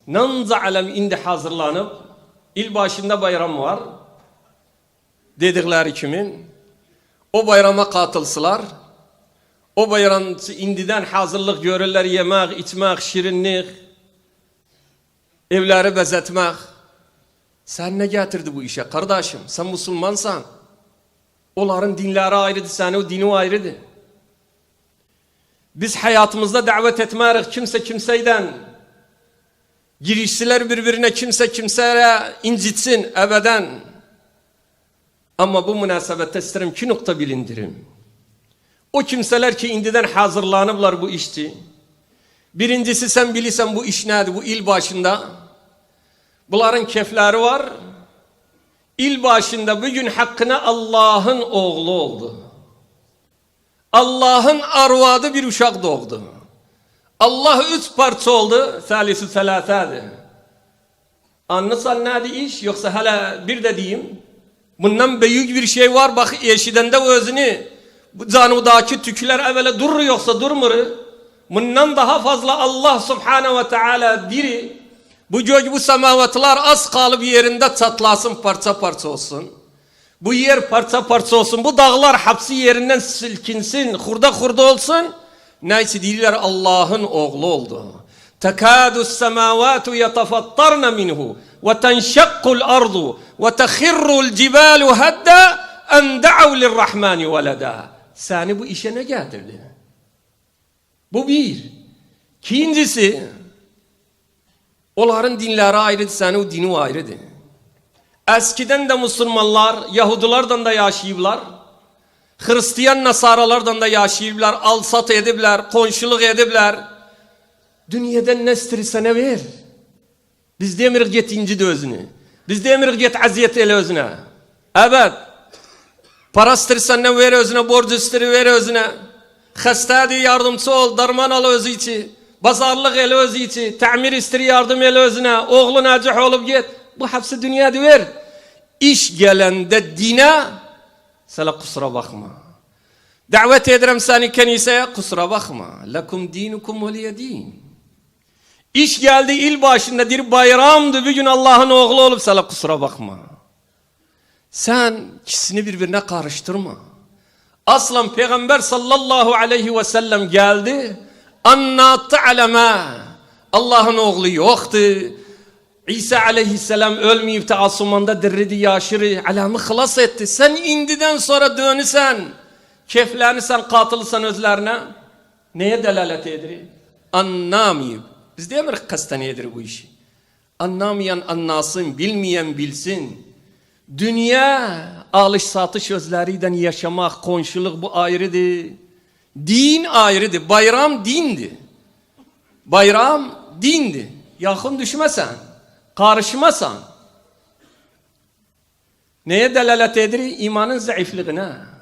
Nanza alem indi hazırlanyp, il başynda bayram var dedikleri kimin, o bayrama katılsalar, o bayram indiden hazırlık görürler, yemek, içmek, şirinlik, evleri bezetmek. Sen ne getirdi bu işe kardeşim? Sen Müslümansan. Onların dinleri ayrıdı, senin dini ayrıdı. Biz hayatımızda davet etmerik kimse kimseyden. Girişsiler birbirine kimse kimseye incitsin ebeden. Ama bu münasebette isterim ki nokta bilindirim. O kimseler ki indiden hazırlanıplar bu işçi. Birincisi sen bilirsen bu iş nedir bu il başında. Bunların kefleri var. İl başında bugün hakkına Allah'ın oğlu oldu. Allah'ın arvadı bir uşak doğdu. Allah üç parça oldu. Salisu selasadır. Anlasan nedir iş? Yoksa hala bir de diyeyim. Bundan büyük bir şey var. Bak eşidende özünü bu canudaki tükler evvela durur yoksa durmur. Bundan daha fazla Allah subhanahu ve teala diri. Bu gök bu semavatlar az kalıp yerinde çatlasın parça parça olsun. Bu yer parça parça olsun. Bu dağlar hapsi yerinden silkinsin, hurda hurda olsun. Neyse deyirlər Allah'ın oğlu oldu. Tekadu semavatu yetafattarna minhu ve tenşakkul ardu ve tehirrul cibalu hadda en da'u lirrahmani veleda. Seni bu işe ne getirdi? Bu bir. İkincisi, onların dinleri ayrıdır, senin dini ayrıdır. Eskiden de Müslümanlar, Yahudilerden de yaşayıblar. Hristiyan Nasaralardan da yaşayıblar, al-sat edibler, komşuluk edibler. Dünyadan ne istersen ver. Biz demirik get incit özünü. Biz demirik get aziyet ele özüne. Evet. Para istersen ne ver özüne, borcu ister ver özüne. Xəstədir yardımcı ol, darman al özü için. Bazarlık ele özü için, təmir ister yardım ele özüne. Oğlu nacih olup get. Bu hepsi dünyada ver. İş gelende dine sana kusura bakma. Davet ederim seni keniseye kusura bakma. Lekum dinukum veliye din. İş geldi il başında bir bayramdı. Bir gün Allah'ın oğlu olup sana kusura bakma. Sen ikisini birbirine karıştırma. Aslan Peygamber sallallahu aleyhi ve sellem geldi. Anlattı aleme. Allah'ın oğlu yoktu. İsa aleyhisselam ölmeyip de asumanda diridi yaşırı. Alamı hılas etti. Sen indiden sonra dönüsen, keflenirsen, katılırsan özlerine. Neye delalet edir? Anlamayıp. Biz demirik kasten edir bu işi. Anlamayan anlasın, bilmeyen bilsin. Dünya alış satış özleriyle yaşamak, komşuluk bu ayrıdır. Din ayrıdır. Bayram dindi. Bayram dindi. Yakın düşmesen, karışmasan. Neye delalet edir? İmanın zayıflığına.